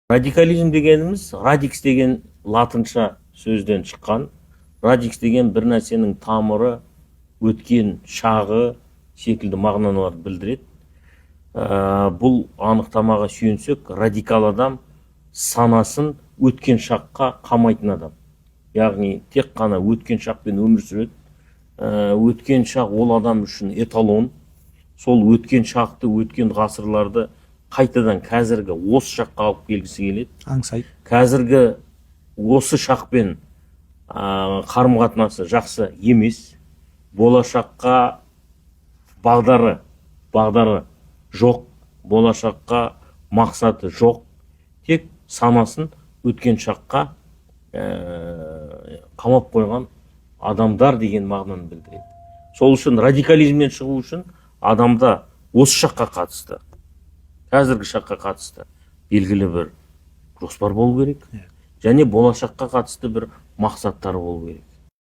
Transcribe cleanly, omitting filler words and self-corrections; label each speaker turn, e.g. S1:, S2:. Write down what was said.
S1: Радикализм дегеніміз радикс деген латынша сөзден шыққан. Радикс деген бір нәрсенің тамыры, өткен шағы секілді мағыналарды білдіреді. Бұл анықтамаға сүйенсек, радикал адам санасын өткен шаққа қамайтын адам. Яғни тек қана өткен шақпен өмір сүреді. Өткен шақ ол адам үшін эталон. Сол өткен шақты, өткен ғасырларды қайтадан қазіргі осы шаққа алып келгісі келеді.
S2: Аңсайды.
S1: Қазіргі осы шақпен қарым қатынасы жақсы емес, болашаққа бағдары жоқ, болашаққа мақсаты жоқ, тек санасын өткен шаққа қамап қойған адамдар деген мағынаны білдіреді. Сол үшін радикализмнен шығу үшін адамда осы шаққа қатысты, қазіргі шаққа қатысты белгілі бір жоспар болу керек және болашаққа қатысты бір мақсаттары болу керек.